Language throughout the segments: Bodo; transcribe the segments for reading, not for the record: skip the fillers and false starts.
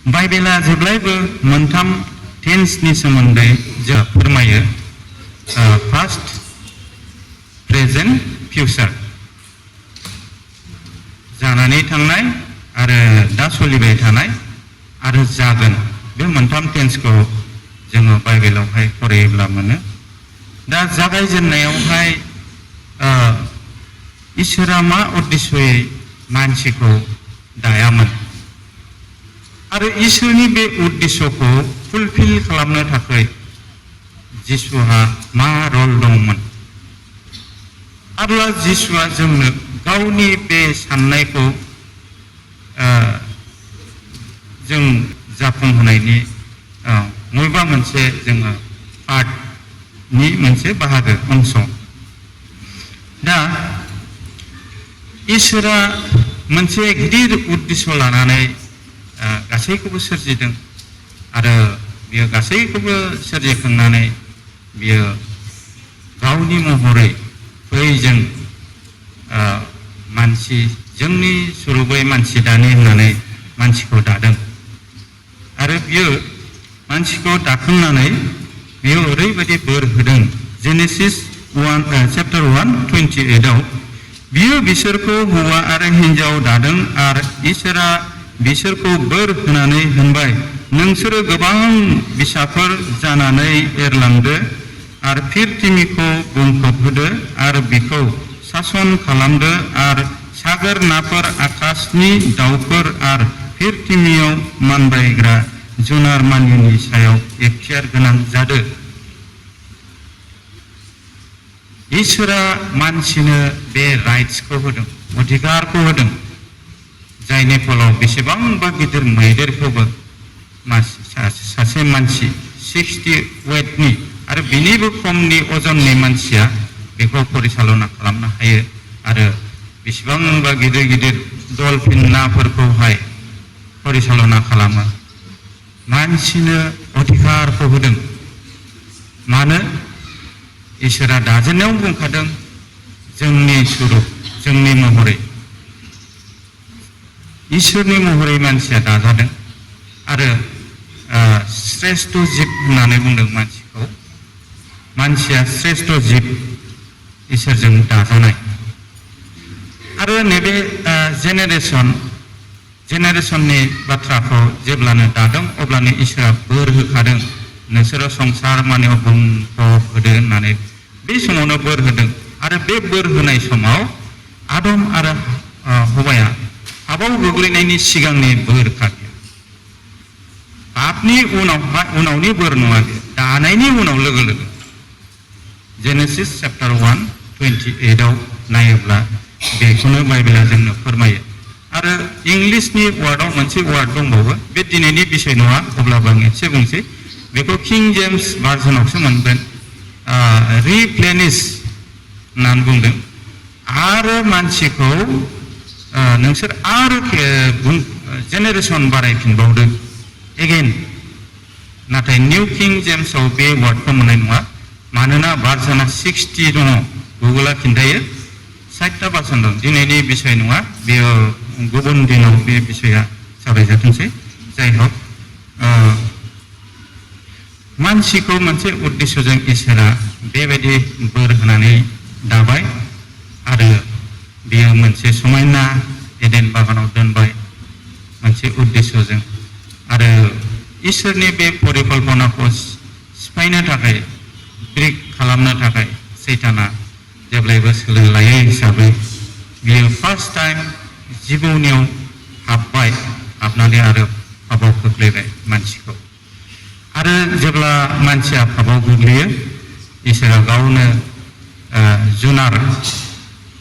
बाइबेला जेब्लायबो मोनथाम टेन्सनि सोमोन्दै जों फोरमायो पास्ट प्रेजेन्ट फिउचार जानानै थांनाय आरो दा सोलिबाय थानाय आरो जागोन बे मोनथाम टेन्सखौ जोङो बाइबेलावहाय फरायोब्ला मोनो दा जागायजेननायावहाय इसोरा मा उद्देश्ययै मानसिखौ दायामोन आरो इसोरनि बे उद्देश्यखौ फुलफिल खालामनो थाखाय जिसुहा मा रल दंमोन आरो जिसुआ जोंनो गावनि बे साननायखौ जों जाफुंहोनायनि बबेबा मोनसे जोङो पार्टनि मोनसे बाहागो अंश दा इसोरा मोनसे गिदिर उद्देश्य लानानै गासैखौबो सोरजिदों आरो बियो गासैखौबो सोरजिखांनानै बियो गावनि महरै फैजों मानसि जोंनि सुरुबै मानसि दानि होननानै मानसिखौ दादों आरो बियो मानसिखौ दाखांनानै बियो ओरैबायदि बोर होदों जेनेसिस 1 चैप्टर 1:28 बियो बिसोरखौ हौवा आरो हिन्जाव दादों आरो इसोरा बिसोरखौ बोर होनानै होनबाय नोंसोरो गोबां फिसाफोर जानानै एरलांदो आरो फिरथिमिखौ बुंफबहोदो आरो बिखौ सासन खालामदो आरो सागोर नाफोर आकाशनि दाउफोर आरो फिरथिमियाव मानबायग्रा जुनार मानिनि सायाव एखतियार गोनां जादो इसोरा मानसिनो बे राइट्सखौ होदों अधिकारखौ होदों जायनि फलाव बेसेबांबा गिदिर मैदेरखौबो सासे मानसि 60 वेटनि आरो बिनिबो खमनि अजननि मानसिया बेखौ परिचालना खालामनो हायो आरो बेसेबांबा गिदिर गिदिर डलफिन नाफोरखौहाय परिचालना खालामो मानसिनो अधिकारखौ होदों मानो इसोरा दाजेननायाव बुंखादों जोंनि सुरुप जोंनि महरै इसोरनि महरै मानसिया दाजादों आरो श्रेष्ठ जिब होननानै बुंदों मानसिखौ मानसिया श्रेष्ठ जिब इसोरजों दाजानाय आरो नैबे जेनेरेशननि बाथ्राखौ जेब्लानो दादों अब्लानो इसोरा बोर होखादों नोंसोरो संसार मानियाव बुंफबहोदो होननानै बे समावनो बोर होदों आरो बे बोर होनाय समाव आदम आरो हौवाया पापाव गोग्लैनायनि सिगांनि बोर खाथिया पापनि उनावनि बोर नङा बे दानायनि उनाव लोगो लोगो जेनेसिस चैप्टर 1:28 नायोब्ला बेखौनो बाइबेला जोंनो फोरमायो आरो इंलिशनि वार्डआव मोनसे वार्ड दंबावो बे दिनैनि बिषय नङा अब्लाबो आं एसे बुंसै बेखौ किं जेम्स भार्जनावसो मोनगोन रिप्लेनिश होननानै बुंदों आरो मानसिखौ नोंसोर आरो जेनेरेशन बारायफिनबावदों एगेन नाथाय निउ किं जेम्सआव बे वार्डखौ मोननाय नङा मानोना भार्जना 60 दङ गुगोला खिन्थायो 60टा भार्जन दं दिनैनि बिषय नङा बेयो गुबुन दिनाव बे बिषया सावरायजाथोंसै जाय हक मानसिखौ मोनसे उद्देश्यजों इसोरा बेबायदि बोर होनानै दाबाय आरो बियो मोनसे समायना एडेन बागानाव दोनबाय मोनसे उद्देश्यजों आरो इसोरनि बे परिकल्पनाखौ सिफायनो थाखाय ब्रेक खालामनो थाखाय सैताना जेब्लायबो सोलो लायो हिसाबै बियो फार्स्ट टाइम जिबौनियाव हाबनानै आरो पापाव खोख्लैबाय मानसिखौ आरो जेब्ला मानसिया पापाव गोग्लैयो इसोरा गावनो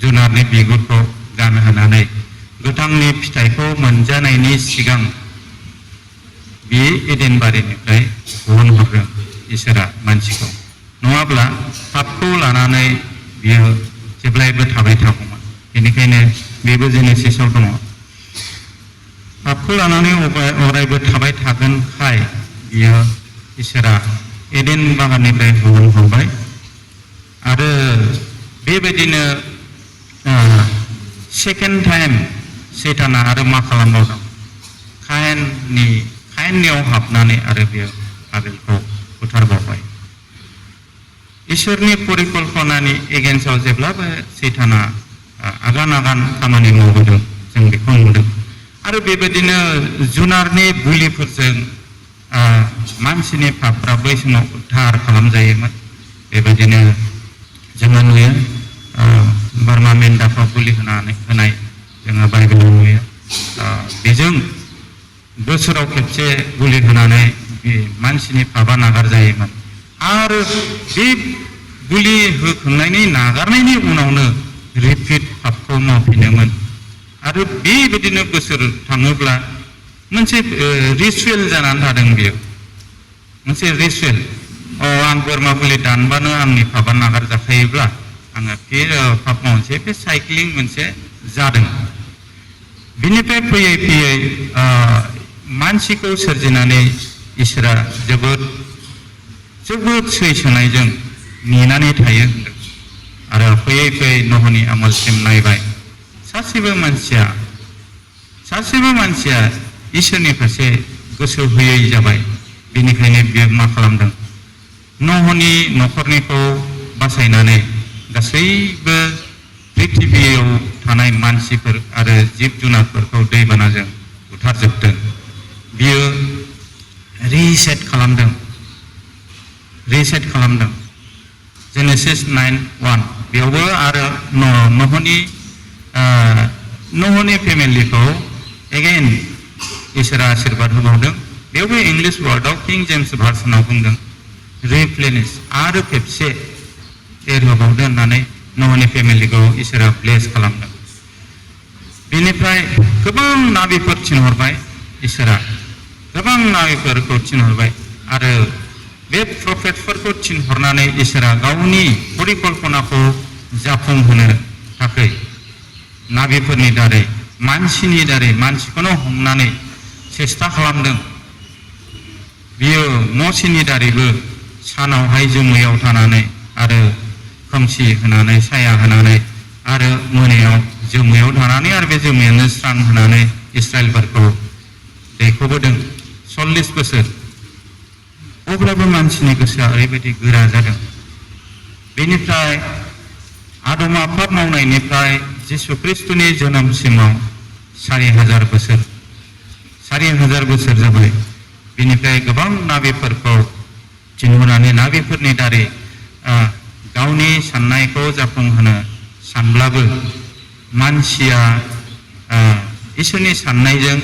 जुनारनि बिगुरखौ गानहोनानै गोथांनि फिथाइखौ मोनजानायनि सिगां बे एडेन बारिनिफ्राय दिहुनहरदों इसोरा मानसिखौ नङाब्ला पापखौ लानानै बियो जेब्लायबो थाबाय थागौमोन बेनिखायनो बेबो जेनेसिसआव दङ पापखौ लानानै अरायबो थाबाय थागोनखाय बियो इसोरा एडेन बागाननिफ्राय दिहुनहरबाय आरो बेबायदिनो सेकेन्ड टाइम सैताना आरो मा खालामबावदों सैन्यआव हाबनानै आरो बेयो आबेलखौ बुथारबावबाय। इसोरनि परिकल्पनानि एगेन्स्टआव जेब्लाबो सैताना आगान आगान खामानि मावबोदों जों बेखौ नुदों। आरो बेबायदिनो जुनारनि बुलिफोरजों मानसिनि पापफ्रा बै समाव उद्धार खालामजायोमोन। बेबायदिनो जोङो नुयो बोरमा मेन्दाखौ बुलि होनाय जोङो बाइबेलाव नुयो। बेजों बोसोराव खेबसे बुलि होनानै बे मानसिनि पापा नागारजायोमोन। आरो बे बुलि होखांनायनि नागारनायनि उनावनो रिपिट पापखौ मावफिनोमोन। आरो बेबायदिनो बोसोर थाङोब्ला मोनसे रिचुवेल जानानै थादों बेयो, मोनसे रिचुवेल। आं बोरमा बुलि दानबानो आंनि पापा नागार जाखायोब्ला आङो बे पाप मावनोसै, बे साइक्लिं मोनसे जादों। बिनिफ्राय फैयै फैयै मानसिखौ सोरजिनानै इसोरा जोबोद सैसोनायजों नेनानै थायो होनदों। आरो फैयै फैयै नहनि आमोलसिम नायबाय, सासेबो मानसिया इसोरनि फारसे गोसो होयै जाबाय। बेनिखायनो बियो मा खालामदों, नहनि न'खरनिखौ बासायनानै गासैबो प्रिथिबियाव थानाय मानसिफोर आरो जिब जुनारफोरखौ दैबानाजों बुथारजोबदों। बियो रिसेट खालामदों। जेनेसिस 9:1 बेयावबो आरो नहनि फेमिलिखौ एगेन इसोरा आशीर्बाद होबावदों। बेयावबो इंलिश वार्डआव किं जेम्स भार्सनाव बुंदों रिप्लेनिश, आरो खेबसे एरहोबावदों होननानै नहनि फेमिलिखौ इसोरा ब्लेस खालामदों। बेनिफ्राय गोबां नाबिफोर थिनहरबाय इसोरा, गोबां नाबिफोरखौ थिनहरबाय। आरो बे प्रफेटफोरखौ थिनहरनानै इसोरा गावनि परिकल्पनाखौ जाफुंहोनो थाखाय नाबिफोरनि दारै मानसिखौनो हमनानै सेस्था खालामदों। बियो मसेनि दारैबो सानावहाय जोमैयाव थानानै आरो खोमसि होनानै साया होनानै आरो मोनायाव जोमैयाव थानानै आरो बे जोमैयानो स्रां होनानै इस्राएलफोरखौ दैखोबोदों 40 बोसोर। अब्लाबो मानसिनि गोसोआ ओरैबायदि गोरा जादों। बेनिफ्राय आदमा पाप मावनायनिफ्राय जिसु ख्रिस्टनि जोनोमसिमाव 4000 बोसोर जाबाय। बेनिफ्राय गोबां नाबिफोरखौ थिनहरनानै नाबिफोरनि दारै गावनि साननायखौ जाफुंहोनो सानब्लाबो मानसिया इसोरनि साननायजों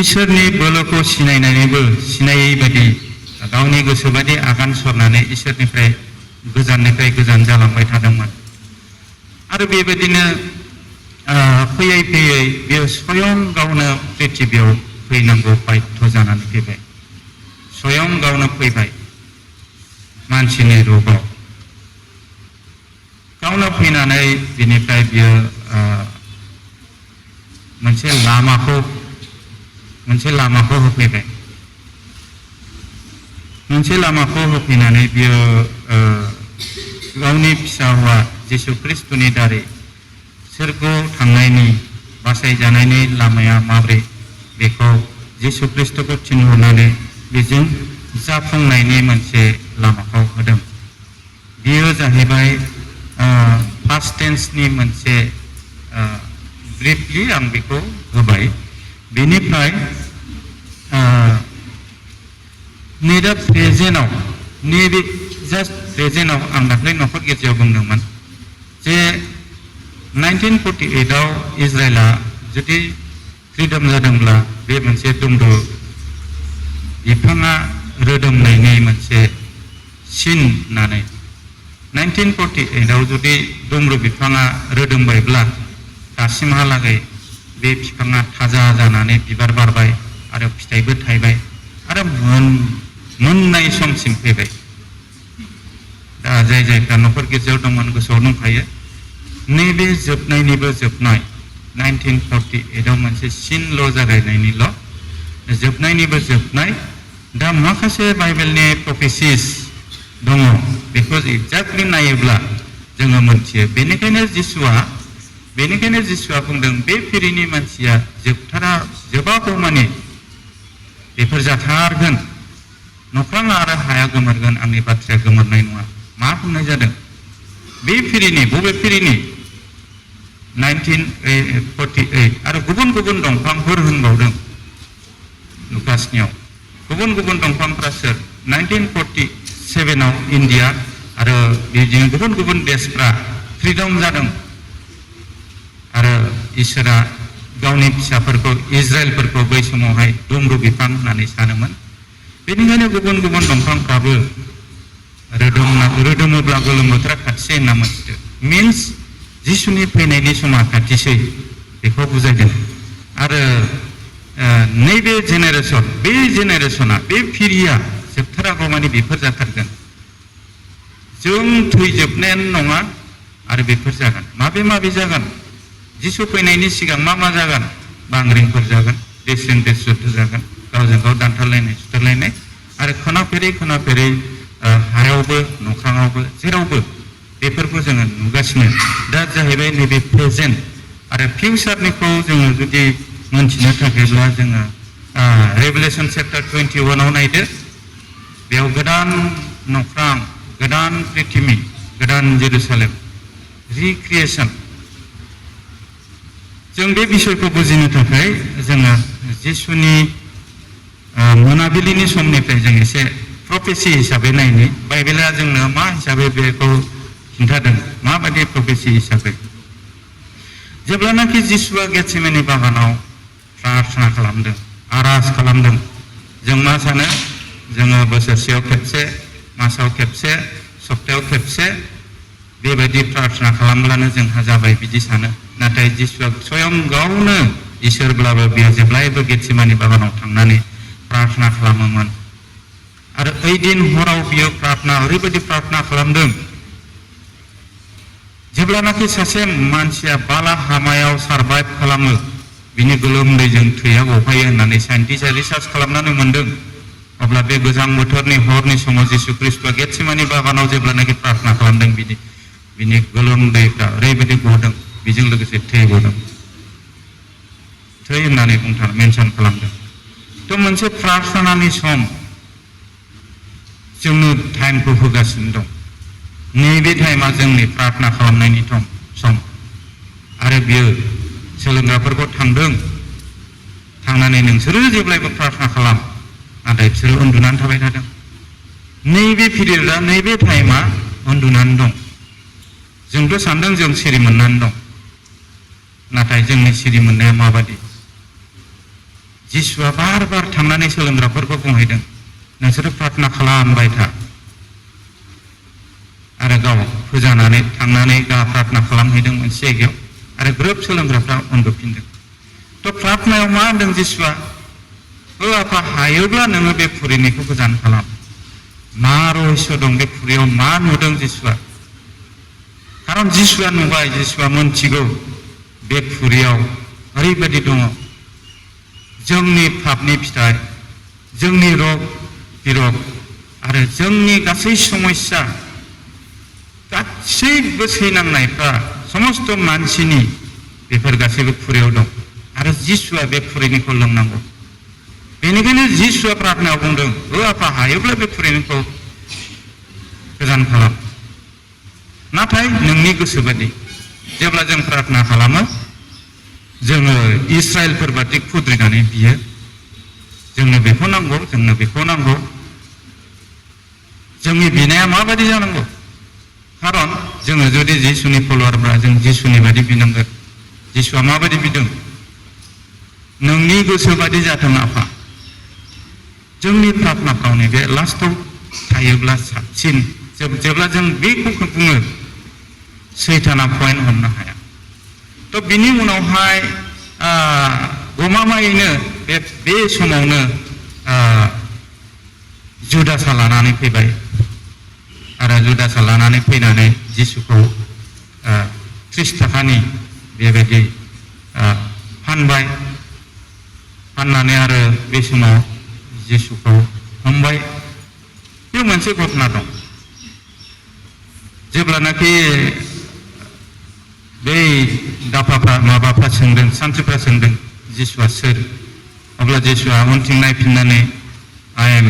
इसोरनि बोलोखौ सिनायै बायदि गावनि गोसो बायदि आगान सुरनानै इसोरनिफ्राय गोजान जालांबाय थादोंमोन। आरो बेबायदिनो फैयै फैयै बेयो स्वयं गावनो प्रिथिबियाव फैनांगौ बाध्य जानानै फैबाय। स्वयं गावनो फैबाय मानसिनि रूपाव। गावनो फैनानै बिनिफ्राय बियो मोनसे लामाखौ होफैबाय। मोनसे लामाखौ होफैनानै बियो गावनि फिसा हौवा जिसु ख्रिस्टनि दारै सोरगोआव थांनायनि बासायजानायनि लामाया माब्रै बेखौ जिसु ख्रिस्टखौ थिनहरनानै बेजों जाफुंनायनि मोनसे लामाखौ होदों। बियो जाहैबाय पास्ट टेन्सनि मोनसे ब्रिफलि आं बेखौ होबाय। बेनिफ्राय नै दा प्रेजेन्टआव नैबे जास्ट प्रेजेन्टआव आं दाख्लै न'खर गेजेराव बुंदोंमोन जे 1948आव इजराइला जुदि फ्रिडम जादोंब्ला बे मोनसे दुमदु बिफाङा रोदोमनायनि मोनसे सिन होननानै 1948आव जुदि दुमरु बिफाङा रोदोमबायब्ला दासिमहालागै बे बिफाङा थाजा जानानै बिबार बारबाय आरो फिथाइबो थायबाय आरो मोननाय समसिम फैबाय। दा जायफ्रा न'खर गिर्जायाव दंमोन गोसोआव दंखायो नैबे जोबनायनिबो जोबनाय 1948आव मोनसे सिनल' जागायनायनिल' जोबनायनिबो जोबनाय। दा माखासे बाइबेलनि प्रफेसिस दङ बेखौ एक्जाक्टलि नायोब्ला जोङो मोनथियो। बेनिखायनो जिसुआ बुंदों बे फिरिनि मानसिया जोबागौ मानि बेफोर जाथारगोन नख्रां आरो हाया गोमोरगोन आंनि बाथ्राया गोमोरनाय नङा मा बुंनाय जादों बे फिरिनि बबे फिरिनि 1948 आरो गुबुन गुबुन दंफांफोर होनबावदों लुकासनियाव गुबुन गुबुन दंफांफ्रा सोर 1947 आव इन्डिया आरो बेजों गुबुन गुबुन देशफ्रा फ्रिडम जादों आरो इसोरा गावनि फिसाफोरखौ इजराइलफोरखौ बै समावहाय दुमरु बिफां होननानै सानोमोन बेनिखायनो गुबुन गुबुन दंफांफ्राबो रोदोमोब्ला गोलोम बोथोरा खाथिसै होनना मोनथिदों मिन्स जिसुनि फैनायनि समा खाथिसै बेखौ बुजायदों आरो नैबे जेनेरेसना बे फिरिया जोबथारागौ मानि बेफोर जाथारगोन जों थैजोबनायानो नङा आरो बेफोर जागोन माबे जागोन जिसु फैनायनि सिगां मा जागोन बांग्रिंफोर जागोन देशजों देश जुद्ध जागोन गावजों गाव दानथारलायनाय सुथारलायनाय आरो खोनाफेरै हायावबो नख्राङावबो जेरावबो बेफोरखौ जोङो नुगासिनो दा जाहैबाय नैबे प्रेजेन्ट आरो फिउचारनिखौ जोङो जुदि मोनथिनो थाखायब्ला जोङो रेभेलेसन चेप्टार 21 आव नायदो बेयाव गोदान नख्रां गोदान पृथिबि गोदान जेरुसालेम रिक्रिएसन जों बे बिषयखौ बुजिनो थाखाय जोङो जिसुनि मोनाबिलिनि समनिफ्राय जों एसे प्रफेसि हिसाबै नायनि बाइबेला जोंनो मा हिसाबै बेखौ खिन्थादों माबायदि प्रफेसि हिसाबै जेब्लानाखि जिसुआ गेटसेमानि बागानाव प्रार्थना खालामदों आर'ज खालामदों जों मा सानो जोङो बोसोरसेयाव खेबसे मासाव खेबसे सप्तायाव खेबसे बेबायदि प्रार्थना खालामब्लानो जोंहा जाबाय बिदि सानो नाथाय जिसुआ स्वयं गावनो इसोरब्लाबो बियो जेब्लायबो गेटसेमानि बागानाव थांनानै प्रार्थना खालामोमोन आरो ओइदिन हराव बियो ओरैबायदि प्रार्थना खालामदों जेब्लानाखि सासे मानसिया बाला हामायाव सारभाइभ खालामो बिनि गोलोमदैजों थैया गफायो होननानै साइन्टिस्टआ रिसार्च खालामनानै मोनदों अब्ला बे गोजां बोथोरनि हरनि समाव जिसु ख्रिस्ट'आ गेटसेमानि बागानाव जेब्लानाखि प्रार्थना खालामदों बिनि गोलोमदैफ्रा ओरैबायदि गदों बेजों लोगोसे थै गदों थै होननानै मेनसन खालामदों थ' मोनसे प्रार्थनानि सम जोंनो टाइमखौ होगासिनो दं नैबे टाइमा जोंनि प्रार्थना खालामनायनि सम आरो बियो सोलोंग्राफोरखौ थांनानै नोंसोरो जेब्लायबो प्रार्थना खालाम नाथाय बिसोरो उन्दुनानै थाबाय थादों नैबे पिरियडआ नैबे टाइमा उन्दुनानै दं जोंथ' सानदों जों सिरि मोननानै दं नाथाय जोंनि सिरि मोननाया माबादि जिसुआ बार थांनानै सोलोंग्राफोरखौ बुंहैदों नोंसोरो प्रार्थना खालामबाय था आरो गाव फोजानानै थांनानै गाव प्रार्थना खालामहैदों मोनसे जायगायाव आरो ग्रोब सोलोंग्राफ्रा उन्दुफिनदों थ' प्रार्थनायाव मा होनदों जिसुआ आफा हायोब्ला नोङो बे फुरिनिखौ गोजान खालाम मा रहस्य दं बे फुरियाव मा नुदों जिसुआ खारन जिसुआ नुबाय जिसुआ मोनथिगौ बे फुरियाव ओरैबायदि दङ जोंनि पापनि फिथाइ जोंनि रग बिरग आरो जोंनि गासै समस्या गासैबो सैनांनायफ्रा समस्त मानसिनि बेफोर गासैबो फुरियाव दं आरो जिसुआ बे फुरिनिखौ लोंनांगौ बेनिखायनो जिसुआ प्रार्थनायाव बुंदों आफा हायोब्ला बे फुरिनिखौ गोजान खालाम नाथाय नोंनि गोसो बादि जेब्ला जों प्रार्थना खालामो जोङो इस्राएलफोर बादि खुद्रिनानै बियो जोंनो बेखौ नांगौ जोंनि बिनाया माबायदि जानांगौ खारन जोङो जुदि जिसुनि फल'वारब्ला जों जिसुनि बादि बिनांगोन जिसुआ माबायदि बिदों नोंनि गोसो बादि जाथों आफा जोंनि प्रार्थनाफ्राव नैबे लास्टआव थायोब्ला साबसिन जेब्ला जों बेखौ बुङो सैताना पइन्ट हमनो हाया थ' बिनि उनावहाय गमामायैनो बे समावनो जुदासा लानानै फैबाय आरो जुदासा लानानै फैनानै जिसुखौ 30 थाखानि बेबायदि फाननानै आरो बे समाव जिसुखौ हमबाय बे मोनसे घटना दं जेब्लानाखि बै दाफाफ्रा माबाफ्रा सोंदों सानथ्रिफ्रा सोंदों जिसुआ सोर जिसुआ उनथिं नायफिननानै आई एम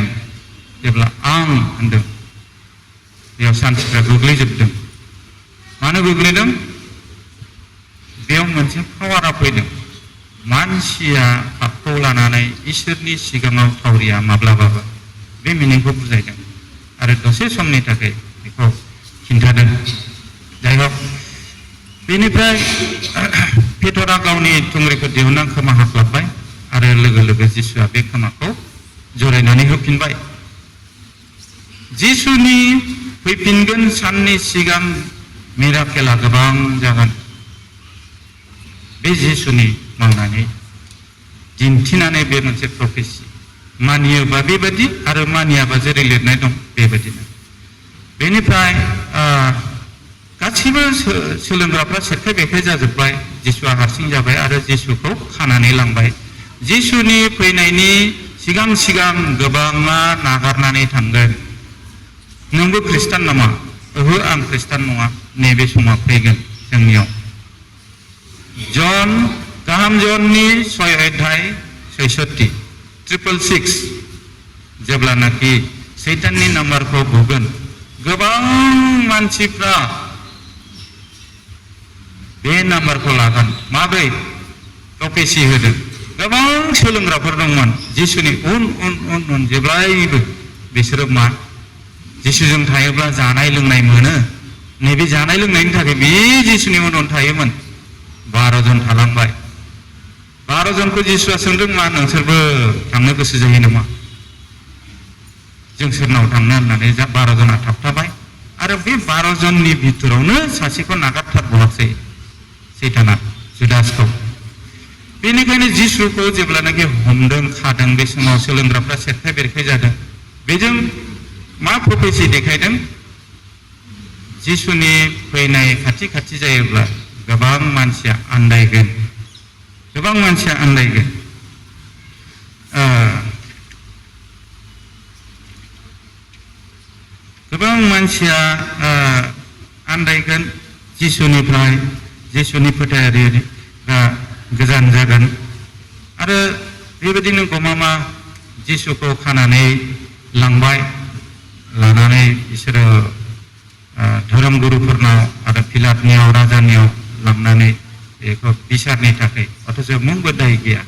जेब्ला आं होनदों बेयाव सानस्रिफ्रा गोग्लैजोबदों मानो गोग्लैदों बेयाव मोनसे पावारा फैदों मानसिया पापखौ लानानै इसोरनि सिगाङाव थावरिया माब्लाबाबो बे मिनिंखौ बुजायदों आरो दसे समनि थाखाय बेखौ खिन्थादों जाय हक बेनिफ्राय पेटरा गावनि थुंग्रिखौ दिहुनना खोमा हाख्लाबबाय आरो लोगो लोगो जिसुआ बे खोमाखौ जरायनानै होफिनबाय जिसुनि फैफिनगोन साननि सिगां मिराकेला गोबां जागोन बे जिसुनि मावनानै दिन्थिनानै बे मोनसे प्रफेसि मानियोबा बेबायदि आरो मानियाबा जेरै लिरनाय दं बेबायदिनो बेनिफ्राय गासिबो सोलोंग्राफ्रा सेरखाय बेखाय जाजोब्बाय जिसुआ हारसिं जाबाय आरो जिसुखौ खानानै लांबाय जिसुनि फैनायनि सिगां सिगां गोबाङा नागारनानै थांगोन नोंबो ख्रिस्टान नामा ओहो आं ख्रिस्टान नङा नैबे समा फैगोन जोंनियाव जन गाहाम जननि 6 अध्याय 66 666 जेब्लानाखि सैताननि नाम्बारखौ बुगोन गोबां मानसिफ्रा बे नाम्बारखौ लागोन माब्रै प्रफेसि होदों गोबां सोलोंग्राफोर दंमोन जिसुनि उन उन उन उन जेब्लायबो बिसोरो मा जिसुजों थायोब्ला जानाय लोंनाय मोनो नैबे जानाय लोंनायनि थाखाय बे जिसुनि उन उन थायोमोन 12 जन थालांबाय 12 जनखौ जिसुआ सोंदों मा नोंसोरबो थांनो गोसो जायो नामा जों सोरनाव थांनो होननानै 12 जना थाबथाबाय आरो बे 12 जननि भितरावनो सासेखौ नागारथारबावासै सैताना जुदासखौ बेनिखायनो जिसुखौ जेब्लानाखि हमदों खादों बे समाव सोलोंग्राफ्रा सेरखाय बेरखाय जादों बेजों मा प्रफेसि देखायदों जिसुनि फैनाय खाथि खाथि जायोब्ला गोबां मानसिया आन्दायगोन गोबां मानसिया आन्दायगोन गोबां मानसिया आन्दायगोन जिसुनिफ्राय जिसुनि फोथायारिफ्रा गोजान जागोन आरो बेबायदिनो गमामा जिसुखौ खानानै लांबाय लानानै बिसोरो धोरोम गुरुफोरनाव आरो पिलातनियाव राजानियाव लांनानै बेखौ बिसारनि थाखाय अथच मुंबो दाय गैया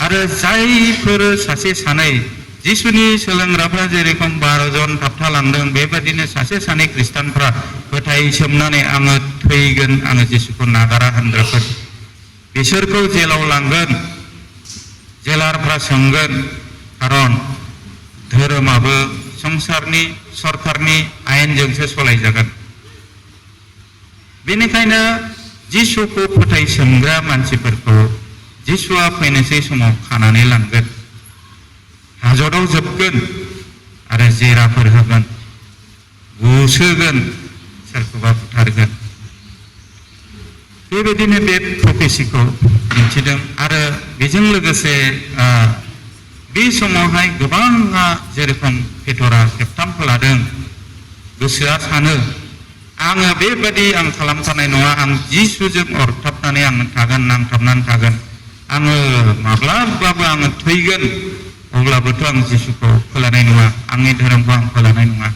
आरो जायफोर सासे सानै जिसुनि सोलोंग्राफ्रा जेरेखम 12 जन थाबथालांदों बेबायदिनो सासे सानै ख्रिस्टानफ्रा फोथायसोमनानै आङो थैगोन आङो जिसुखौ नागारा होनग्राफोर बिसोरखौ जेलाव लांगोन जेलारफ्रा सोंगोन खारन धोरोमाबो संसारनि सरकारनि आयेनजोंसो सलायजागोन बेनिखायनो जिसुखौ फोथायसोमग्रा मानसिफोरखौ जिसुआ फैनोसै समाव खानानै लांगोन हाजतआव जोबगोन आरो जेराफोर होगोन बुसोगोन सोरखौबा बुथारगोन बेबायदिनो बे प्रफेसिखौ दिन्थिदों आरो बेजों लोगोसे बे समावहाय गोबाङा जेरेखम पेटरा खेबथामखौ लादों गोसोआ सानो आङो बेबायदि आं खालामथारनाय नङा आं जिसुजों अरथाबनानै आं थागोन नांथाबनानै थागोन आङो माब्लाबाबो आङो थैगोन अब्लाबोथ' आं जिसुखौ फोलानाय नङा आंनि धोरोमखौ आं फोलानाय नङा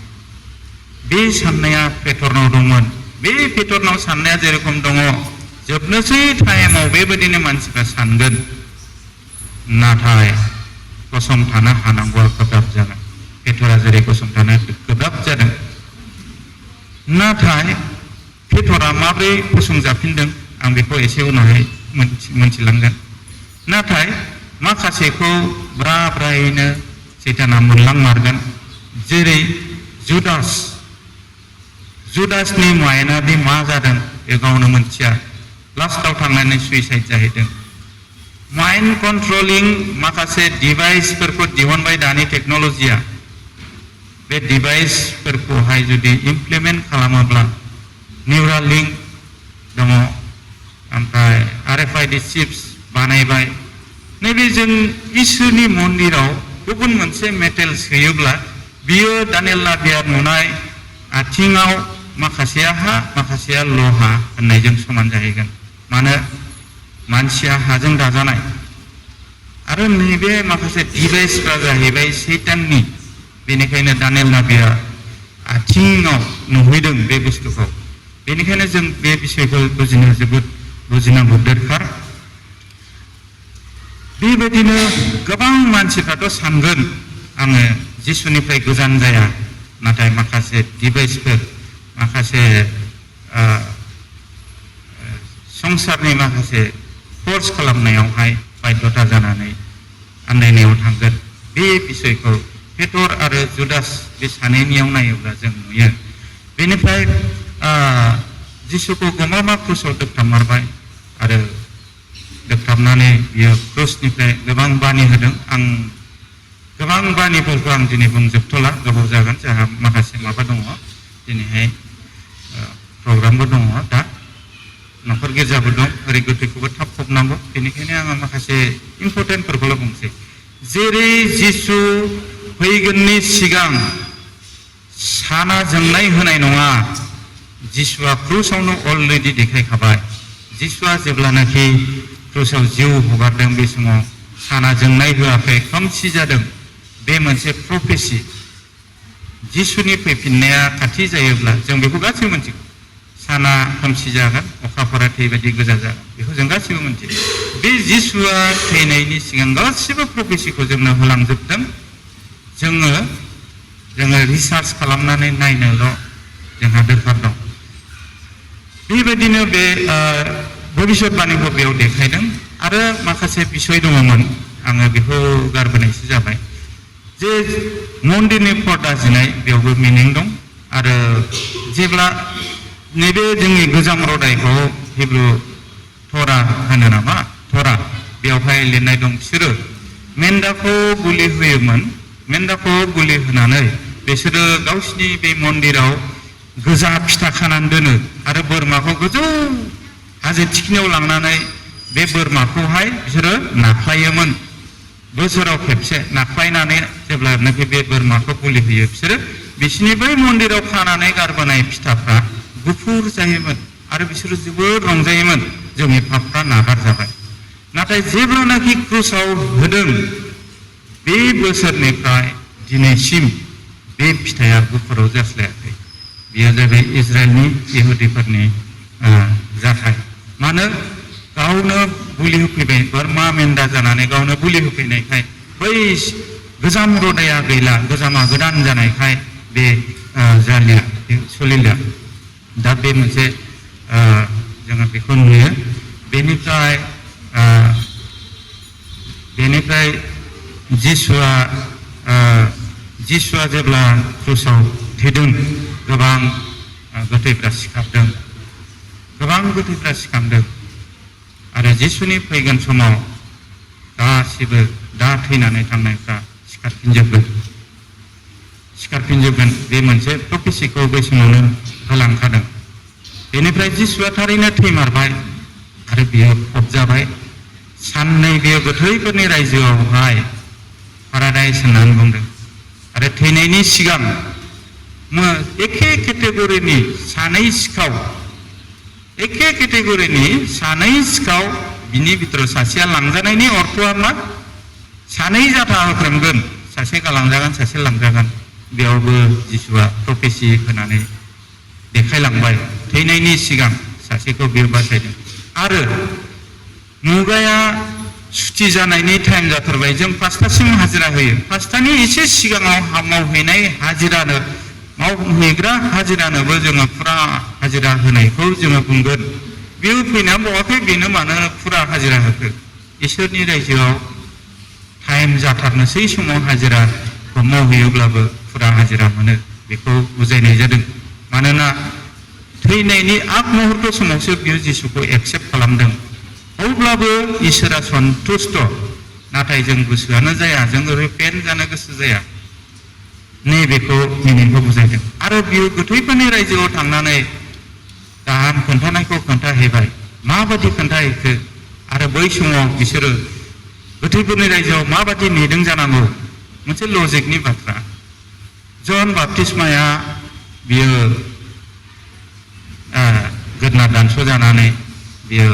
बे साननाया पेटरनाव दंमोन बे पेटरनाव साननाया जेरेखम दङ जोबनोसै टाइमाव बेबायदिनो मानसिफ्रा सानगोन नाथाय गसंथानो हानांगौआ गोब्राब जागोन पेटरा जेरै गसंथानो गोब्राब जादों नाथाय पेटरा माब्रै फसंजाफिनदों आं बेखौ एसे उनावहाय मोनथिलांगोन नाथाय माखासेखौ ब्रा ब्रायैनो सैताना मोनलांमारगोन जेरै जुदासनि माइन्डआ दि मा जादों बे गावनो मोनथिया लास्टआव थांनानै सुइसाइड जाहैदों माइन्ड कन्ट्रलिं माखासे डिभाइसफोरखौ दिहुनबाय दानि टेक्न'लजिया बे डिभाइसफोरखौहाय जुदि इमप्लिमेन्ट खालामोब्ला निउराल लिंक दङ ओमफ्राय RFID चिप्स बानायबाय नैबे जों इसोरनि मन्दिराव गुबुन मोनसे मेटेल सोयोब्ला बियो दानियेल नाबिया नुनाय आथिङाव माखासेया हा माखासेया लहा होननायजों समान जाहैगोन मानो मानसिया हाजों दाजानाय आरो नैबे माखासे डिभाइसफ्रा जाहैबाय सैताननि बेनिखायनो दानियेल नाबिया आथिङाव नुहैदों बे बुस्थुखौ बेनिखायनो जों बे बिषयखौ बुजिनो जोबोद बुजिनांगौ दरखार बेबायदिनो गोबां मानसिफ्राथ' सानगोन आङो जिसुनिफ्राय गोजान जाया नाथाय माखासे डिभाइसफोर माखासे संसारनि माखासे फर्स खालामनायावहाय बाध्यता जानानै आन्दायनायाव थांगोन बे बिषयखौ पेटर आरो जुदास बे सानैनियाव नायोब्ला जों नुयो बेनिफ्राय जिसुखौ गमामा क्रुसाव दोगथाबमारबाय आरो दोगथाबनानै बियो क्रुसनिफ्राय गोबां बानि होदों आं गोबां बानिफोरखौ आं दिनै बुंजोबथ'ला गोबाव जागोन जोंहा माखासे माबा दङ दिनैहाय प्रग्रामबो दङ दा न'खर गिर्जाबो दं ओरै गोथैखौबो थाब फबनांगौ बेनिखायनो आङो माखासे इम्परटेन्टफोरखौल' बुंसै जेरै जिसु फैगोननि सिगां साना जोंनाय होनाय नङा जिसुआ क्रुसावनो अलरेडि देखायखाबाय जिसुआ जेब्लानाखि क्रुसाव जिउ हगारदों बे समाव साना जोंनाय होआखै खोमसि जादों बे मोनसे प्रफेसि जिसुनि फैफिननाया खाथि जायोब्ला जों बेखौ गासैबो मिथिगौ साना खोमसि जागोन अखाफोरा थै बायदि गोजा जागोन बेखौ जों गासैबो मिथियो बे जिसुआ थैनायनि सिगां गासैबो प्रफेसिखौ जोंनो होलांजोबदों जोङो रिसार्च खालामनानै नायनोल' जोंहा दरखार दं बेबायदिनो बे भबिष्यतबाणीखौ बेयाव देखायदों आरो माखासे बिसय दङमोन आङो बेखौ गारबोनायसो जाबाय जे मन्दिरनि पर्दा जिनाय बेयावबो मिनिं दं आरो जेब्ला नैबे जोंनि गोजाम रदाइखौ हिब्रु थरा होनो नामा थरा बेवहाय लिरनाय दं बिसोरो मेन्दाखौ गुलि होयोमोन मेन्दाखौ गुलि होनानै बिसोरो गावसिनि बे मन्दिराव गोजा फिथा खानानै दोनो आरो बोरमाखौ गोजौ हाजो थिखिनियाव लांनानै बे बोरमाखौहाय बिसोरो नाख्लायोमोन बोसोराव खेबसे नाख्लायनानै जेब्लानाखि बे बोरमाखौ गुलि होयो बिसोरो बिसिनि बै मन्दिराव खानानै गारबोनाय फिथाफ्रा गुफुर जायोमोन आरो बिसोरो जोबोद रंजायोमोन जोंनि पापफ्रा नागार जाबाय नाथाय जेब्लानाखि क्रुसाव होदों बे बोसोरनिफ्राय दिनैसिम बे फिथाइया गुफुराव जास्लायाखै बेयो जाबाय इजराइलनि इहुदिफोरनि जाथाय मानो गावनो बुलि होफैबाय बोरमा मेन्दा जानानै गावनो बुलि होफैनायखाय बै गोजाम रदाया गैला गोजामा गोदान जानायखाय बे जालिया सोलिला दा बे मोनसे जोङो बेखौ नुयो बेनिफ्राय जिसुआ जेब्ला क्रुसाव थैदों गोबां गोथैफ्रा सिखांदों आरो जिसुनि फैगोन समाव गासिबो दा थैनानै थांनायफ्रा सिखारफिनजोबगोन बे मोनसे प्रफेसिखौ बै समावनो होलांखादों बेनिफ्राय जिसुआ थारैनो थैमारबाय आरो बियो फबजाबाय साननै बेयो गोथैफोरनि रायजोआवहाय पाराडाइस होननानै बुंदों आरो थैनायनि सिगां एखे केटेगरिनि सानै सिखाव बिनि बिथोराव सासेया लांजानायनि अर्थआ मा सानै जाथा होख्रेमगोन सासे गालांजागोन सासे लांजागोन बेयावबो जिसुआ प्रफेसि होनानै देखायलांबाय थैनायनि सिगां सासेखौ बियो बासायदों आरो मुगाया सुथि जानायनि टाइम जाथारबाय जों 5टासिम हाजिरा होयो 5टानि एसे सिगाङाव मावहैग्रा हाजिरानोबो जोङो फुरा हाजिरा होनायखौ जोङो बुंगोन बेयो फैना बावाखै बेनो मानो फुरा हाजिरा होखो इसोरनि रायजोआव टाइम जाथारनोसै समाव हाजिराखौ मावहैयोब्लाबो फुरा हाजिरा मोनो बेखौ बुजायनाय जादों मानोना थैनायनि आग मुहुर्त समावसो बियो जिसुखौ एक्सेप्ट खालामदों अब्लाबो इसोरा सन्तुष्ट नाथाय जों गोसोआनो जाया जों रिपेन्ट जानो गोसो जाया नैबेखौ मिनिंखौ बुजायदों आरो बियो गोथैफोरनि रायजोआव थांनानै गाहाम खोन्थानायखौ खोन्थाहैबाय माबादि खोन्थाहैखो आरो बै समाव बिसोरो गोथैफोरनि रायजोआव माबादि नेदों जानांगौ मोनसे लजिकनि बाथ्रा जन बाप्तिस्माया बियो गोदना दानस' जानानै बियो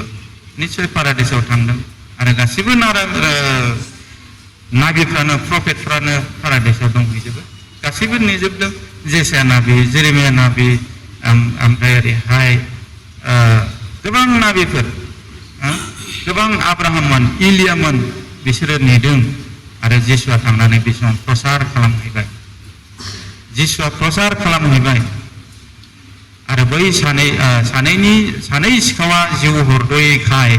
निस्सय पारादिसाव थांदों आरो गासिबो नाबिफ्रानो प्रफेटफ्रानो पाराडाइसाव दंहैजोबो गासैबो नुजोबदों जेसाया नाबि जेरेमिया नाबि ओमफ्राय ओरैहाय गोबां नाबिफोर गोबां आब्राहाममोन इलियामोन बिसोरो नेदों आरो जिसुआ थांनानै बे समाव प्रसार खालामहैबाय जिसुआ प्रसार खालामहैबाय आरो बै सानै सिखावा जिउ हरद'यैखाय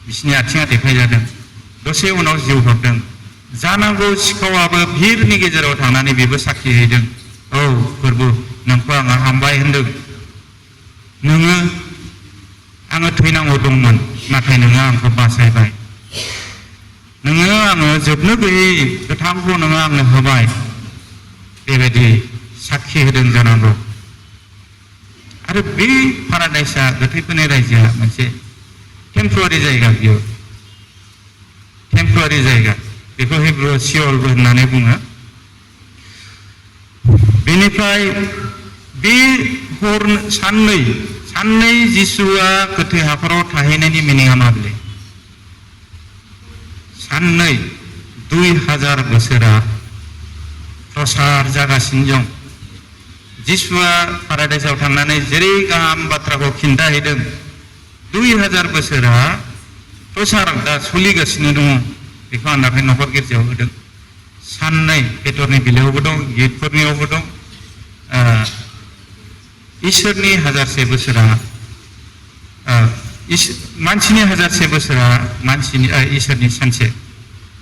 बिसिनि आथिङा देखाय जादों दसे उनाव जिउ हरदों जानांगौ सिखावाबो भिरनि गेजेराव थांनानै बेबो साखि हैदों औ फोरबु नोंखौ आङो हामबाय होनदों नोङो आङो थैनांगौ दंमोन नाथाय नोङो आंखौ बासायबाय नोङो आङो जोबनो गैयै गोथांखौ नोङो आंनो होबाय बेबायदि साखि होदों जानांगौ आरो बे पाराडाइसआ गोथैफोरनि रायजोआ मोनसे टेम्परारि जायगा बियो टेम्परारि जायगा बेखौ हिब्रुआव सिअलबो होननानै बुङो बेनिफ्राय बे हर साननै जिसुआ गोथै हाखराव थाहैनायनि मिनिङा माबे साननै 2000 बोसोरा प्रसार जागासिनो दं जिसुआ पाराडाइसाव थांनानै जेरै गाहाम बाथ्राखौ खिन्थाहैदों 2000 बोसोरा प्रसार दा सोलिगासिनो दङ बेखौ आं दाख्लै न'खर गिर्जायाव होदों साननै पेटरनि बिलाइयावबो दं गितफोरनियावबो दं इसोरनि 1000 बोसोरा मानसिनि 1000 बोसोरा मानसिनि इसोरनि सानसे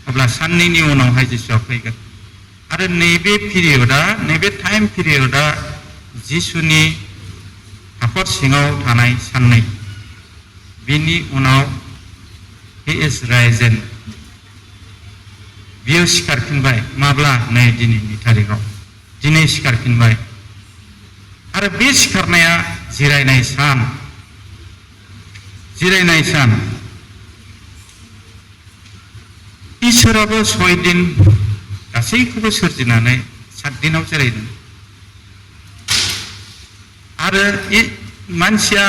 अब्ला साननैनि उनावहाय जिसुआ फैगोन आरो नैबे पिरियडआ नैबे टाइम पिरियडआ जिसुनि हाखर सिङाव थानाय साननै बिनि उनाव हि इज राइजेन बियो सिखारफिनबाय माब्ला नै दिनैनि थारिखआव दिनै सिखारफिनबाय आरो बे सिखारनाया जिरायनाय सान इसोराबो 6 दिन गासैखौबो सोरजिनानै 7 दिनाव जिरायदों आरो मानसिया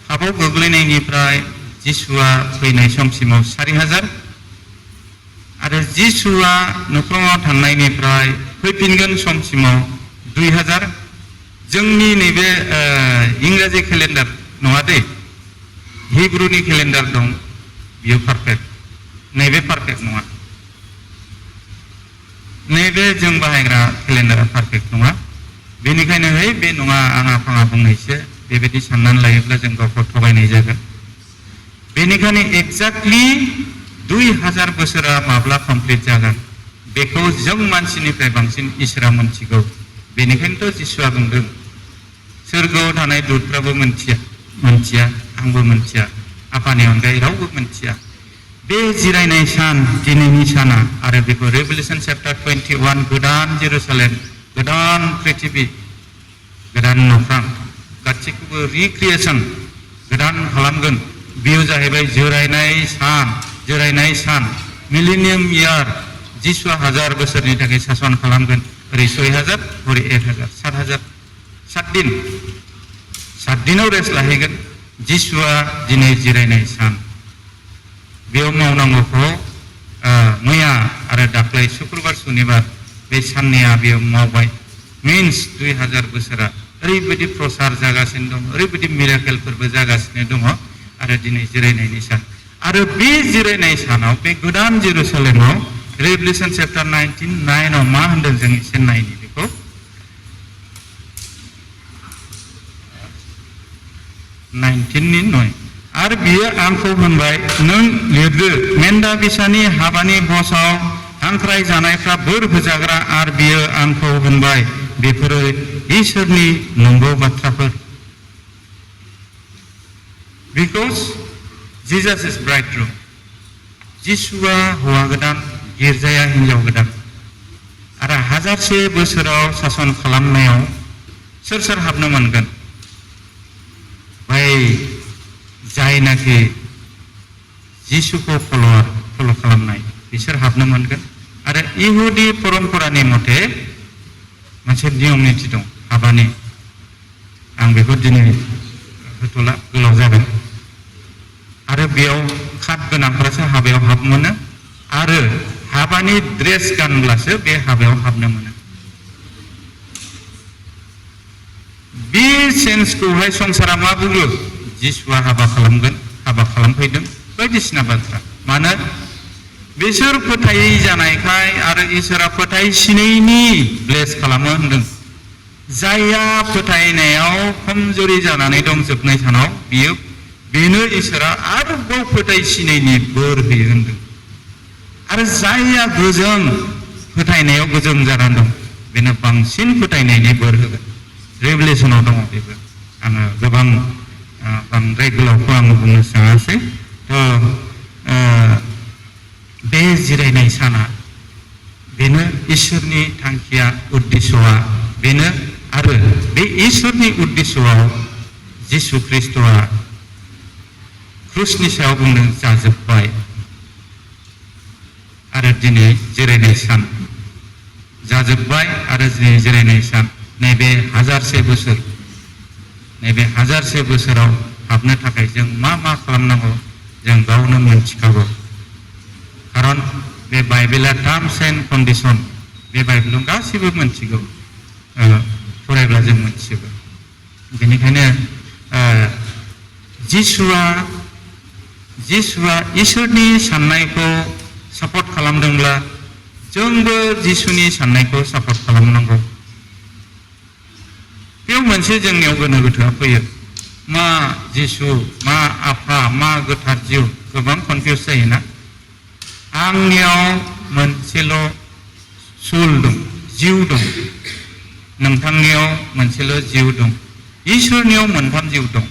पापाव गोग्लैनायनिफ्राय जिसुआ फैनाय समसिमाव 4000 आरो जिसुआ न'खराव थांनायनिफ्राय फैफिनगोन समसिमाव 2000 जोंनि नैबे इंराजि केलेन्डार नङा दे हिब्रुनि केलेन्डार दं बियो पारफेक्ट नैबे पारफेक्ट नङा नैबे जों बाहायग्रा केलेन्डारा पारफेक्ट नङा बेनिखायनो बे नङा आङा फाङा बुंनायसो बेबायदि साननानै लायोब्ला जों गावखौ थगायनाय जागोन बेनिखायनो एक्जेक्टलि 2000 बोसोरा माब्ला कमप्लिट जागोन बेखौ जों मानसिनिफ्राय बांसिन इसोरा मोनथिगौ बेनिखायनोथ' जिसुआ बुंदों सोरगोआव थानाय दुतफ्राबो मोनथिया आंबो मोनथिया आफानि अनगायै रावबो मोनथिया बे जिरायनाय सान दिनैनि साना आरो बेखौ रेभेलेसन चैप्टार 21 गोदान जेरुसालेम गोदान पृथिबी गोदान न'फ्रां गासैखौबो रिक्रिएसन गोदान खालामगोन बेयो जाहैबाय जिरायनाय सान मिलेनियाम इयार जिसुआ 1000 बोसोरनि थाखाय सासन खालामगोन ओरै 6000 ओरै 1000 7000 7 दिनाव रेस्ट लाहैगोन जिसुआ दिनै जिरायनाय सान बेयाव मावनांगौखौ मैया आरो दाख्लै शुक्रबार सुनिबार बे साननैया बेयाव मावबाय मिन्स 2000 बोसोरा ओरैबायदि प्रसार जागासिनो दं ओरैबायदि मिराकेलफोरबो जागासिनो दङ आरो दिनै जिरायनायनि सान आरो बे जिरायनाय सानाव बे गोदान जेरुसालेमाव रेभेलेसन चैप्टार 19:9 मा होनदों जों एसे नायनि बेखौ आरो बियो आंखौ होनबाय नों लिरदो मेन्दा बिसानि हाबानि बसाव हांख्राय जानायफ्रा बोर होजाग्रा आरो बियो आंखौ होनबाय बेफोरो इसोरनि नंगौ बाथ्राफोर बिकज जीजास इज ब्राइडग्रुम जिसुआ हौवा गोदान गिर्जाया हिन्जाव गोदान आरो 1000 बोसोराव सासन खालामनायाव सोर हाबनो मोनगोन बै जायनाखि जिसुखौ फल' खालामनाय बिसोर हाबनो मोनगोन आरो इहुदी परम्परानि मथे मोनसे नियम निति दं हाबानि आं बेखौ दिनै होथ'ला गोलाव जागोन आरो बेयाव खाट गोनांफ्रासो हाबायाव हाब मोनो आरो हाबानि ड्रेस गानब्लासो बे हाबायाव हाबनो मोनो बे सेन्सखौहाय संसारा मा बुङो जिसुआ हाबा खालामगोन हाबा खालामफैदों बायदिसिना बाथ्रा मानो बिसोर फोथायै जानायखाय आरो इसोरा फोथायसिनैनि ब्लेस खालामो होनदों जायहा फोथायनायाव खमजुरि जानानै दं जोबनाय सानाव बेनो इसोरा आरोबाव फोथायसिनैनि बोर होयो होनदों आरो जायहा गोजों फोथायनायाव गोजों जानानै दं बेनो बांसिन फोथायनायनि बोर होगोन रेभेलेसनाव दङ बेबो आङो गोबां बांद्राय गोलावखौ आङो बुंनो सानासै बे जिरायनाय साना बेनो इसोरनि थांखिया उद्देश्यआ बेनो आरो बे इसोरनि उद्देश्यआव जिसु ख्रिस्टआ क्रुसनि सायाव बुंदों जाजोब्बाय आरो दिनै जिरायनाय सान जाजोब्बाय आरो दिनै जिरायनाय सान नैबे हाजारसे बोसोराव हाबनो थाखाय जों मा खालामनांगौ जों गावनो मोनथिखागौ खारन बे बाइबेला टार्म्स एन्ड कन्डिशन बे बाइबेलाव गासैबो मोनथिगौ फरायब्ला जों मोनथिजोबो बेनिखायनो जिसुआ इसोरनि साननायखौ सापर्ट खालामदोंब्ला जोंबो जिसुनि साननायखौ सापर्ट खालामनांगौ बेयाव मोनसे जोंनियाव गोनो गोथोआ फैयो मा जिसु मा आफा मा गोथार जिउ गोबां कनफिउस जायोना आंनियाव मोनसेल' सुल दं जिउ दं नोंथांनियाव मोनसेल' जिउ दं इसोरनियाव मोनथाम जिउ दं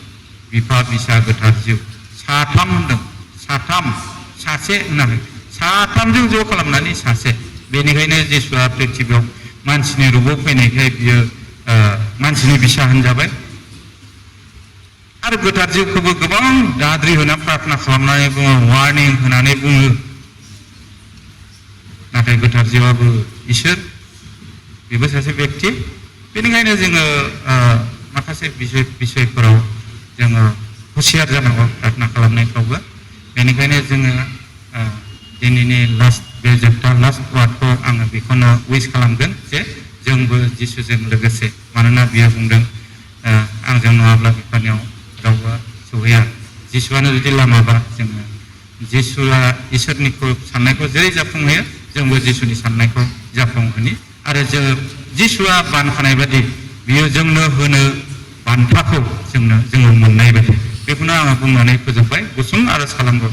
बिफा बिसा गोथार जिउ साथाम होनदों सासे होनाखै साथामजों ज' खालामनानै सासे बेनिखायनो जिसुआ प्रिथिबियाव मानसिनि रुपाव फैनायखाय बियो मानसिनि बिसा होनजाबाय आरो गोथार जिउखौबो गोबां दाद्रि होना प्रार्थना खालामनानै बुङो वार्निं होनानै बुङो नाथाय गोथार जिउआबो इसोर बेबो सासे व्यक्ति बेनिखायनो जोङो माखासे बिसयफोराव जोङो हुसियार जानांगौ प्रार्थना खालामनायफ्रावबो बेनिखायनो जोङो दिनैनि बे जोबथा लास्ट वार्डखौ आङो बेखौनो उइस खालामगोन जे जोंबो जिसुजों लोगोसे मानोना बियो बुंदों आंजों नङाब्ला बिफानियाव रावबो सौहैया जिसुआनो जुदि लामाबा जोङो जिसुआ इसोरनिखौ साननायखौ जेरै जाफुंहोयो जोंबो जिसुनि साननायखौ जाफुंहोनि आरो जिसुआ बानखानाय बादि बियो जोंनो होनो बान्थाखौ जोङो मोननाय बादि बेखौनो आङो बुंनानै फोजोबबाय गुसुं आरज खालामगौ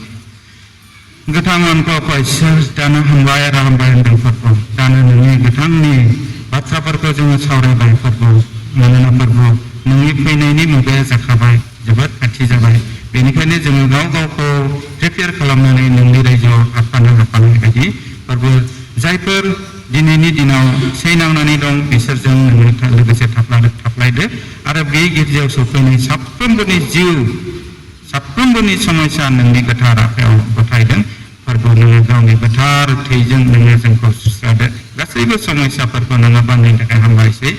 गोथां अनखौ इसोर दानो हामबाय आरो हामबाय होनदों फोरबो दानो नोंनि गोथांनि बाथ्राफोरखौ जोङो सावरायबाय फोरबो मानोना फोरबो नोंनि फैनायनि मुगाया जाखाबाय जोबोद खाथि जाबाय बेनिखायनो जोङो गावखौ प्रिपेयार खालामनानै नोंनि रायजोआव हाबफानाय बायदि फोरबो जायफोर दिनैनि दिनाव सैनांनानै दं बिसोरजों नोङो लोगोसे थाफ्लायदो आरो बे गिर्जायाव सफैनाय साफ्रोमबोनि समयसा नोंनि गोथार आखायाव गथायदों फोरबो नोङो गावनि गोथार थैजों नोङो जोंखौ सुस्रादो गासैबो समयसाफोरखौ नोङो बाननायनि थाखाय हामबायसै